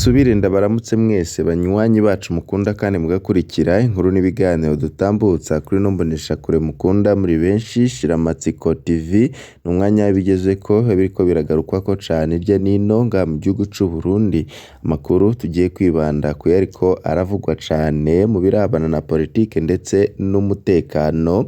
nsubire ndabaramutse mwese banywanyi bacu mukunda kandi mugakurikira inkuru n'ibiganiro dutambutsa kuri ino mboneshakure mukunda muri benshi. Shiramatsiko TV ni umwanya w'ibigezweko biriko biragarukwako cane hirya nino ngaha mu gihugu c'u Burundi. Amakuru tugiye kwibanda kuyariko aravugwa cane mu birabana na politike ndetse n'umutekano,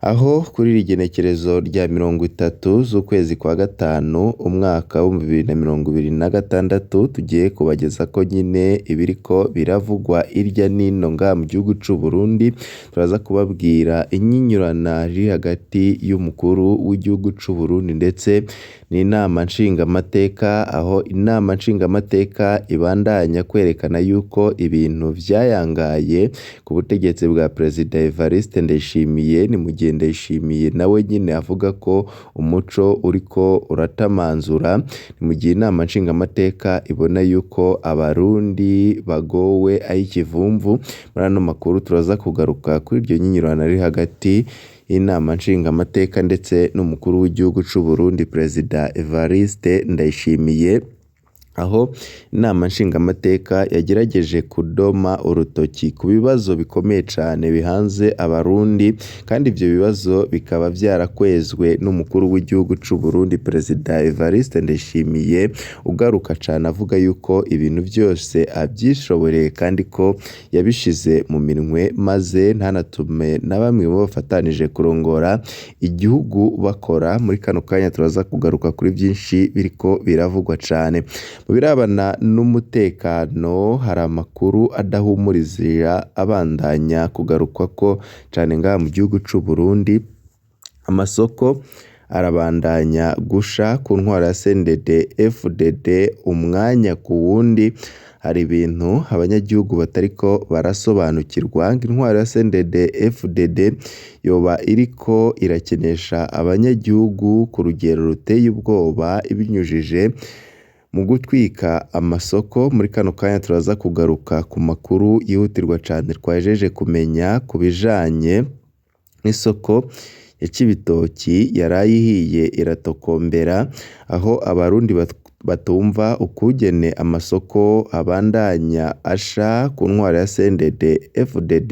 aho kuri iri genekerezo rya 30 z'ukwezi kwa gatanu umwaka w'2026 tugiye kubagezako nyene ibiriko biravugwa hirya nino ngaha mu gihugu c'u Burundi. Turaza kubabwira inyinyurana riri hagati y'umukuru w'igihugu c'u Burundi ndetse n'inama nshingamateka, aho inama nshingamateka ibandanya kwerekana yuko ibintu vyayangaye ku butegetsi bwa Perezida Evariste Ndayishimiye. Ni mu gihe Ndayishimiye nawe nyene avuga ko umuco uriko uratamanzura, ni mu gihe inama nshingamateka ibona yuko abarundi bagowe ay'ikivumvu. Muri ano makuru turaza kugaruka kuri iryo nyinyurana riri hagati y'inama nshingamateka ndetse n'umukuru w'igihugu c'u Burundi Perezida Evariste Ndayishimiye, aho inama nshingamateka yagerageje kudoma urutoki ku bibazo bikomeye cane bihanze abarundi, kandi ivyo bibazo bikaba vyarakwezwe n'umukuru w'igihugu c'u Burundi Perezida Evariste Ndayishimiye, ugaruka cane avuga yuko ibintu vyose avyishoboreye kandi ko yabishize mu minwe, maze ntanatume na bamwe mu bo bafatanije kurongora igihugu bakora. Muri kano kanya turaza kugaruka kuri vyinshi biriko biravugwa cane. Mu birabana n'umutekano hari amakuru adahumuriza abandanya kugarukwako cane ngaha mu gihugu c'u Burundi. Amasoko arabandanya gusha ku ntwaro ya CNDD FDD umwanya ku wundi. Hari ibintu abanyagihugu batariko barasobanukirwa ngo intwaro ya CNDD FDD yoba iriko irakenesha abanyagihugu ku rugero ruteye ubwoba ibinyujije mu gutwika amasoko. Muri kano kanya turaza kugaruka ku makuru yihutirwa cane twahejeje kumenya ku bijanye n'isoko ya Cibitoki yaraye ihiye iratokombera, aho abarundi batumva ukungene amasoko abandanya asha ku ntwaro ya CNDD FDD.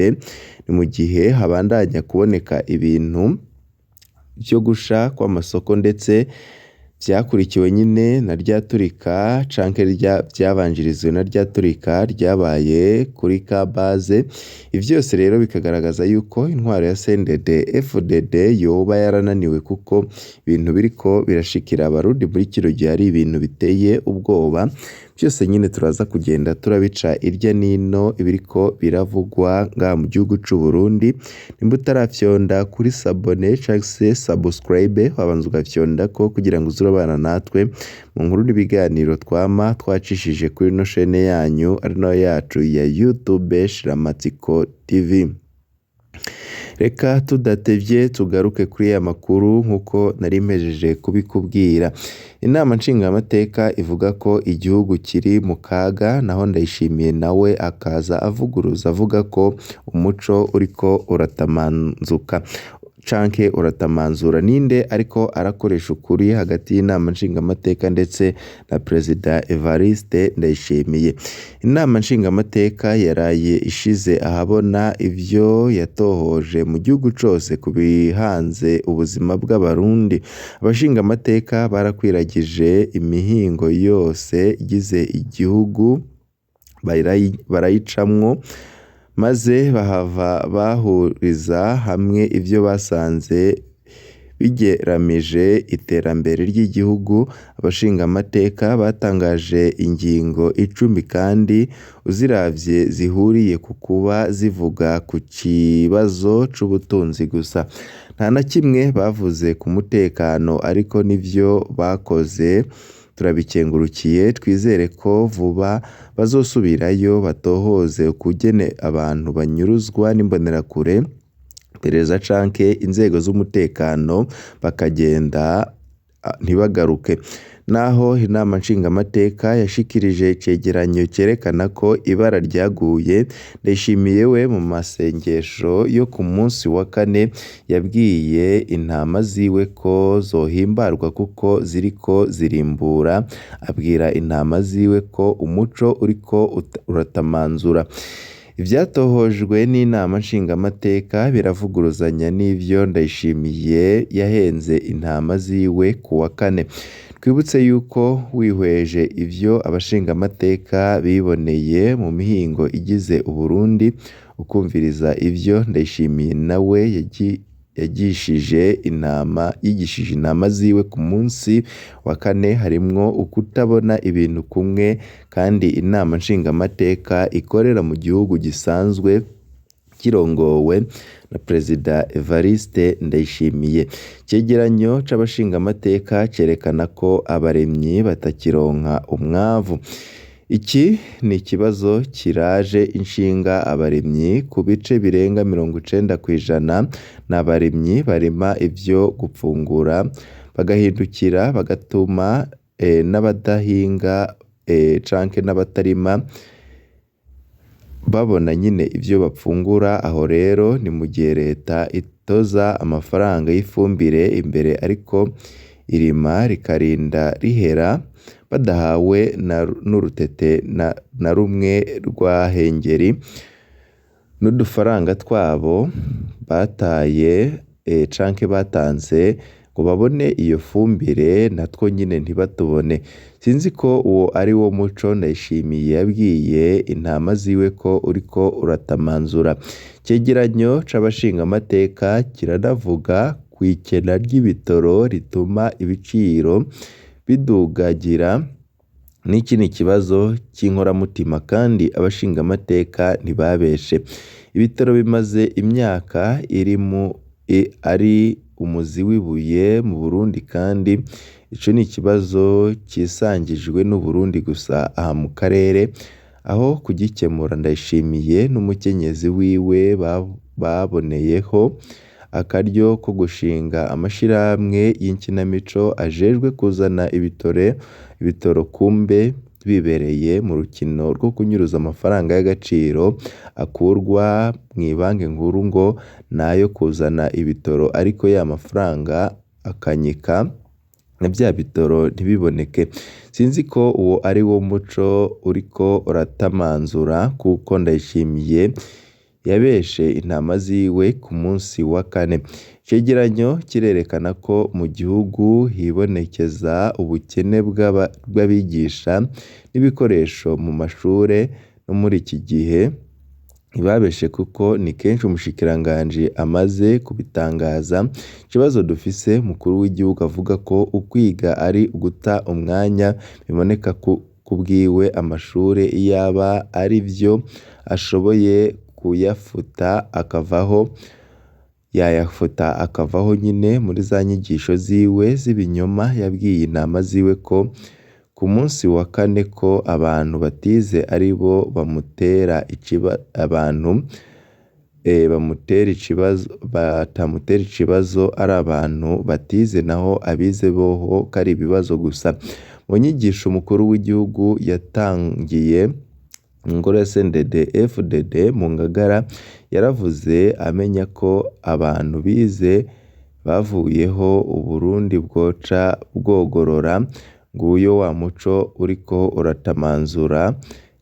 Ni mu gihe habandanya kuboneka ibintu vyo gusha kw'amasoko ndetse vyakurikiwe nyene na rya turika canke vyabanjirijwe na rya turika ryabaye kuri Kabaze. Ivyo vyose rero bikagaragaza yuko intwaro ya CNDD FDD yoba yarananiwe, kuko ibintu biriko birashikira abarundi muri kino gihe ari ibintu biteye ubwoba. Vyose nyene turaza kugenda turabica irya nino ibiriko biravugwa ngaha mu gihugu c'u Burundi. Nimba utarafyonda kuri s'abonner canke se subscribe, wabanza ugafyondako kugira ngo uze urabana natwe mu nkuru n'ibiganiro twama twacishije kuri ino shene yanyu ari nayo yacu ya YouTube Shiramatsiko TV. Reka tudatevye tugaruke kuri ya makuru nkuko nari mpejeje kubikubwira. Inama nshingamateka ivuga ko igihugu kiri mu kaga, naho Ndayishimiye nawe akaza avuguruza avuga ko umuco uriko uratamanzuka canke uratamanzura. Ninde ariko arakoresha ukuri hagati y'inama nshingamateka ndetse na Perezida Evariste Ndayishimiye? Inama nshingamateka yaraye ishize ahabona ivyo yatohoje mu gihugu cose ku bihanze ubuzima bw'abarundi. Abashingamateka barakwiragije imihingo yose igize igihugu barayicamwo, maze bahava bahuriza hamwe ivyo basanze bigeramije iterambere ry'igihugu. Abashingamateka batangaje ingingo 10 kandi uziravye zihuriye ku kuba zivuga ku kibazo c'ubutunzi gusa. Nta na kimwe bavuze ku mutekano, ariko nivyo bakoze turabikengurukiye. Twizere ko vuba bazosubirayo batohoze ukungene abantu banyuruzwa n'imbonerakure, iperereza canke inzego z'umutekano bakagenda ntibagaruke. Naho inama nshingamateka yashikirije icegeranyo cerekana ko ibara ryaguye, Ndayishimiye we mu masengesho yo ku munsi wa kane yabwiye intama ziwe ko zohimbarwa kuko ziriko zirimbura, abwira intama ziwe ko umuco uriko uratamanzura. Ivyatohojwe n'inama nshingamateka biravuguruzanya n'ivyo Ndayishimiye yahenze intama ziwe ku wa kane. Twibutse yuko wihweje ivyo abashingamateka biboneye mu mihingo igize Uburundi, ukumviriza ivyo Ndayishimiye nawe yigishije intama ziwe ku munsi wa kane, harimwo ukutabona ibintu kumwe kandi inama nshingamateka ikorera mu gihugu gisanzwe kirongowe na Perezida Evariste Ndayishimiye. Icegeranyo c'abashingamateka cerekana ko abaremyi batakironka umwavu. Iki ni ikibazo kiraje inshinga abaremyi ku bice birenga 90% n'abaremyi barima ivyo gupfungura bagahindukira bagatuma n'abadahinga canke n'abatarima babona nyine ivyo bapfungura. Aho rero ni mu gihe leta itoza amafaranga y'ifumbire imbere ariko irima rikarinda rihera badahawe n'urutete na rumwe rwa hengeri, n'udufaranga twabo bataye canke batanze ngo babone iyo fumbire natwo nyine ntibatubone. Sinzi ko uwo ari wo muco Ndayishimiye yabwiye intama ziwe ko uriko uratamanzura. Icegeranyo c'abashingamateka kiranavuga kw'ikena ry'ibitoro rituma ibiciro bidugagira. N'iki ni ikibazo c'inkoramutima kandi abashingamateka ntibabeshe. Ibitoro bimaze imyaka ari umuzi w'ibuye mu Burundi kandi ico ni ikibazo cisangijwe n'Uburundi gusa aha mu karere, aho kugikemura Ndayishimiye n'umukenyezi wiwe baboneyeho akaryo ko gushinga amashirahamwe y'inkinamico ajejwe kuzana ibitoro kumbe bibereye mu rukino rwo kunyuruza amafaranga y'agaciro akurwa mw'ibanki nkuru ngo nayo kuzana ibitoro, ariko ya mafaranga akanyika na vya bitoro ntibiboneke. Sinzi ko uwo ari wo muco uriko uratamanzura kuko Ndayishimiye yabeshe intama ziwe ku munsi wa kane. Icegeranyo kirerekana ko mu gihugu hibonekeza ubukene bw'abigisha n'ibikoresho mu mashure, no muri iki gihe ntibabeshe kuko ni kenshi umushikiranganji amaze kubitangaza. Ikibazo dufise, umukuru w'igihugu avuga ko ukwiga ari uguta umwanya, biboneka kubwiwe amashure iyaba arivyo ashoboye kuyafuta akavaho, yayafuta akavaho nyine. Muri za nyigisho ziwe z'ibinyoma yabwiye intama ziwe ko ku munsi wa kane ko abantu batize aribo bamutera abantu bamutera ikibazo, batamutera ikibazo ari abantu batize, naho abize boho ko ari ibibazo gusa. Mu nyigisho umukuru w'igihugu yatangiye ingoro ya CNDD FDD mu Ngagara, yaravuze amenya ko abantu bize bavuyeho Uburundi bwoca bwogorora. Nguyo wa muco uriko uratamanzura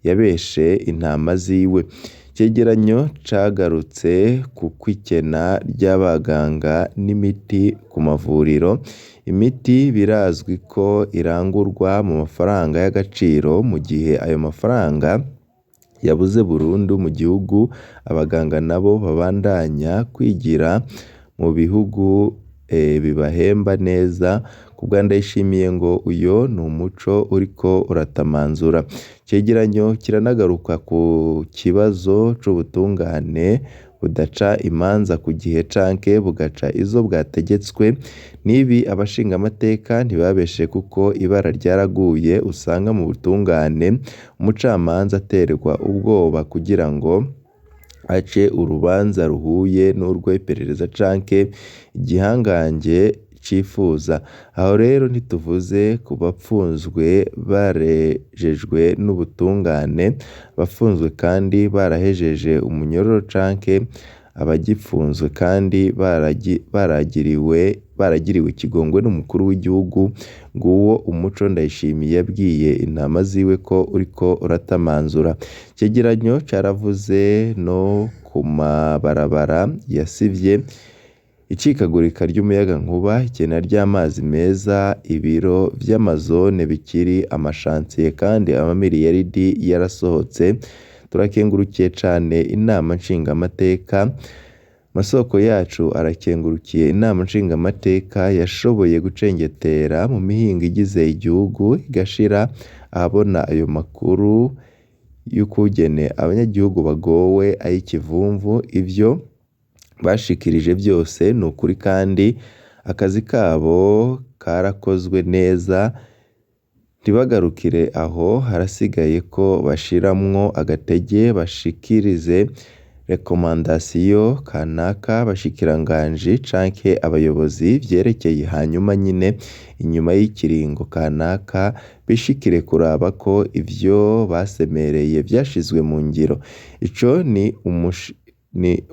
yabeshe intama ziwe. Icegeranyo cagarutse ku kwikena ry'abaganga n'imiti ku mavuriro. Imiti birazwi ko irangurwa mu mafaranga y'agaciro, mu gihe ayo mafaranga yabuze burundu mu gihugu, abaganga nabo babandanya kwigira mu bihugu bibahemba neza. Kubwa Ndayishimiye ngo uyo ni umuco uriko uratamanzura. Icegeranyo kiranagaruka ku kibazo c'ubutungane budaca imanza ku gihe canke bugaca izo bwategetswe. N'ibi abashingamateka ntibabeshe kuko ibara ryaraguye, usanga mu butungane umucamanza aterwa ubwoba kugira ngo ace urubanza ruhuye n'urw'iperereza canke igihangange cifuza. Aho rero ntituvuze ku bapfunzwe barejejwe n'ubutungane, abafunzwe kandi barahejeje umunyororo canke abagipfunzwe kandi baragiriwe ikigongwe n'umukuru w'igihugu. Nguwo umuco Ndayishimiye yabwiye intama ziwe ko uriko uratamanzura. Icegeranyo caravuze no ku mabarabara yasivye, icikagurika ry'umuyagankuba, ikena ry'amazi meza, ibiro vy'amazone bikiri amashantiye kandi amamiliyaridi yarasohotse. Turakengurukiye cane inama nshingamateka. Amasoko yacu arakengurukiye inama nshingamateka yashoboye gucengetera mu mihingo igize igihugu igashira ahabona ayo makuru y'ukungene abanyagihugu bagowe ay'ikivumvu. Ivyo bashikirije vyose ni ukuri kandi akazi kabo karakozwe neza. Ntibagarukire aho, harasigaye ko bashiramwo agatege bashikirize rekomandasiyo kanaka abashikiranganji canke abayobozi vyerekeye, hanyuma nyene inyuma y'ikiringo kanaka bishikire kuraba ko ivyo basemereye vyashizwe mu ngiro. Ico ni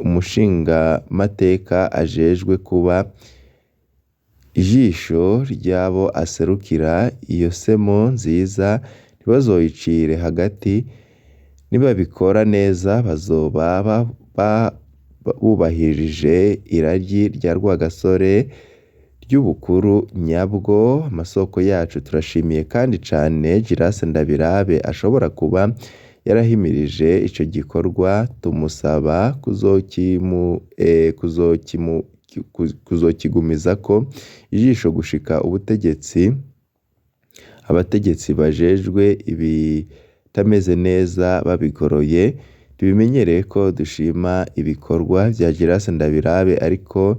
umushingamateka ajejwe kuba ijisho ry'abo aserukira. Iyo semo nziza ntibazoyicire hagati, nibabikora neza bazoba bubahirije iragi rya Rwagasore ry'ubukuru nyabwo. Amasoko yacu turashimiye kandi cane Girase Ndabirabe ashobora kuba yarahimirije ico gikorwa, tumusaba kuzokigumizako ijisho gushika ubutegetsi abategetsi bajejwe ibitameze neza babigoroye. Tubimenyereye ko dushima ibikorwa vya Girase Ndabirabe, ariko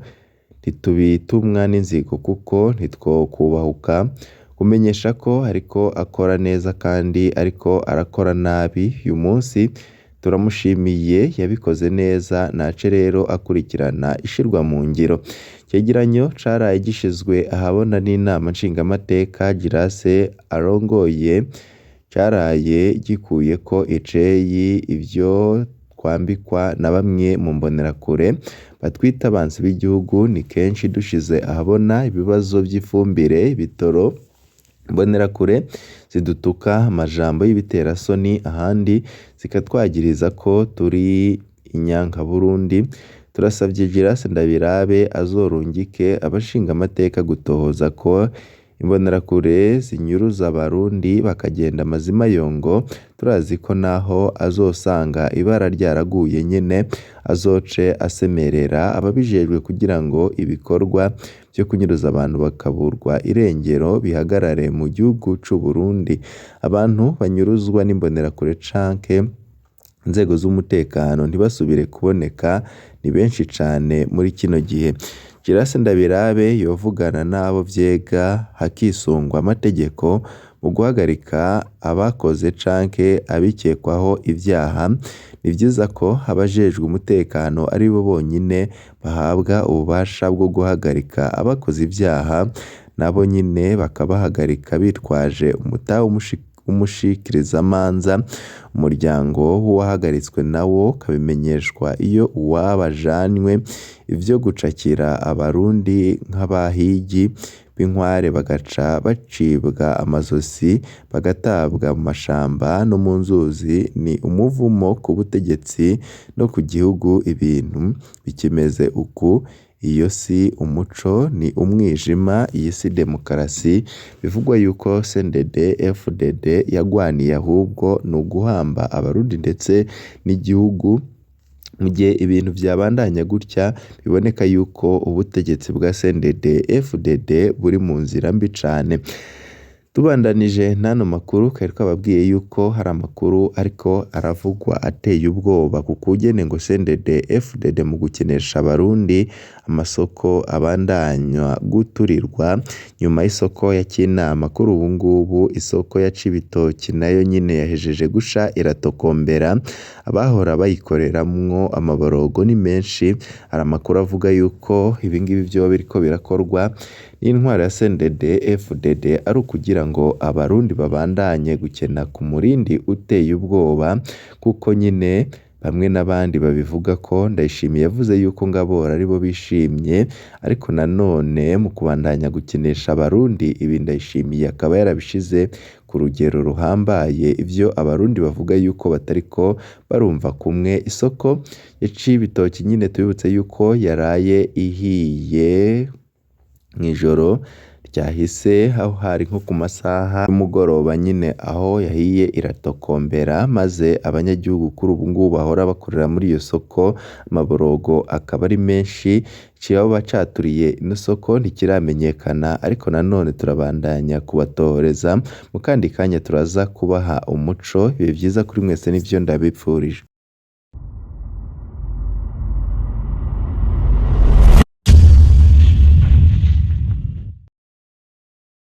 ntitubitumwa n'inzigo kuko ntitwokubahuka kumenyesha ko ariko akora neza kandi ariko arakora nabi. Uyu munsi turamushimiye yabikoze neza, nace rero akurikirana ishirwa mu ngiro. Icegeranyo caraye gishizwe ahabona n'inama nshingamateka Girase arongoye, caraye gikuyeko iceyi ivyo twambikwa na bamwe mu mbonerakure batwita abansi b'igihugu. Ni kenshi dushize ahabona ibibazo vy'ifumbire, ibitoro, imbonerakure zidutuka amajambo y'ibiterasoni, ahandi zikatwagiriza ko turi inyankaburundi. Turasavye Girase Ndabirabe azorungike abashingamateka gutohoza ko imbonerakure zinyuruza abarundi bakagenda amazima yongo. Turazi ko naho azosanga ibara ryaraguye nyene azoce asemerera ababijejwe kugira ngo ibikorwa vyo kunyuruza abantu bakaburwa irengero bihagarare mu gihugu c'Uburundi. Abantu banyuruzwa n'imbonerakure canke inzego z'umutekano ntibasubire kuboneka ni benshi cane muri kino gihe. Girase Ndabirabe yovugana n'abo vyega hakisungwa amategeko mu guhagarika abakoze canke abikekwaho ivyaha. Ni vyiza ko abajejwe umutekano aribo bonyene bahabwa ububasha bwo guhagarika abakoze ivyaha, nabo nyene bakabahagarika bitwaje umutahe w'umushikirizamanza. Umuryango w'uwahagaritswe nawo ukabimenyeshwa iyo uwabo ajanywe. Ivyo gucakira abarundi nk'abahigi b'inkware bagaca bacibwa amazosi bagatabwa mu mashamba no mu nzuzi ni umuvumo ku butegetsi no ku gihugu. Ibintu bikimeze uku, iyo si umuco ni umwijima, iyi si demokarasi bivugwa yuko CNDD FDD yagwaniye, ahubwo ni uguhamba abarundi ndetse n'igihugu. Mu gihe ibintu vyabandanya gutya biboneka yuko ubutegetsi bwa CNDD FDD buri mu nzira mbi cane. Tubandanije n'ano makuru, kari twababwiye yuko hari amakuru ariko aravugwa ateye ubwoba ku kugene ngo CNDD FDD mu gukenesha abarundi amasoko abandanywa guturirwa nyuma y'isoko ya Kinama. Kuri ubu ngubu isoko ya Cibitoki nayo nyine yahejeje gusha iratokombera, abahora bayikoreramwo amaborogo ni menshi. Hari amakuru avuga yuko ibingibi vyoba biriko birakorwa n'intwaro ya CNDD FDD ari ukugira ngo abarundi babandanye gukena ku murindi uteye ubwoba, kuko nyine bamwe n'abandi babivuga ko Ndayishimiye yavuze yuko ngo aboro aribo bishimye, ariko nanone mu kubandanya gukenesha abarundi ibi Ndayishimiye akaba yarabishize ku rugero ruhambaye, ivyo abarundi bavuga yuko batariko barumva kumwe. Isoko ya Cibitoki nyine tubibutse yuko yaraye ihiye mw'ijoro ryahise, aho hari nko ku masaha y'umugoroba nyine aho yahiye iratokombera, maze abanyagihugu kuri ubu ngubu bahora bakorera muri iyo soko amaborogo akaba ari menshi. Icyoba caturiye ino soko ntikiramenyekana, ariko nanone turabandanya kubatohoreza, mu kandi kanya turaza kubaha umuco. Ibihe vyiza kuri mwese nivyo ndabipfurije.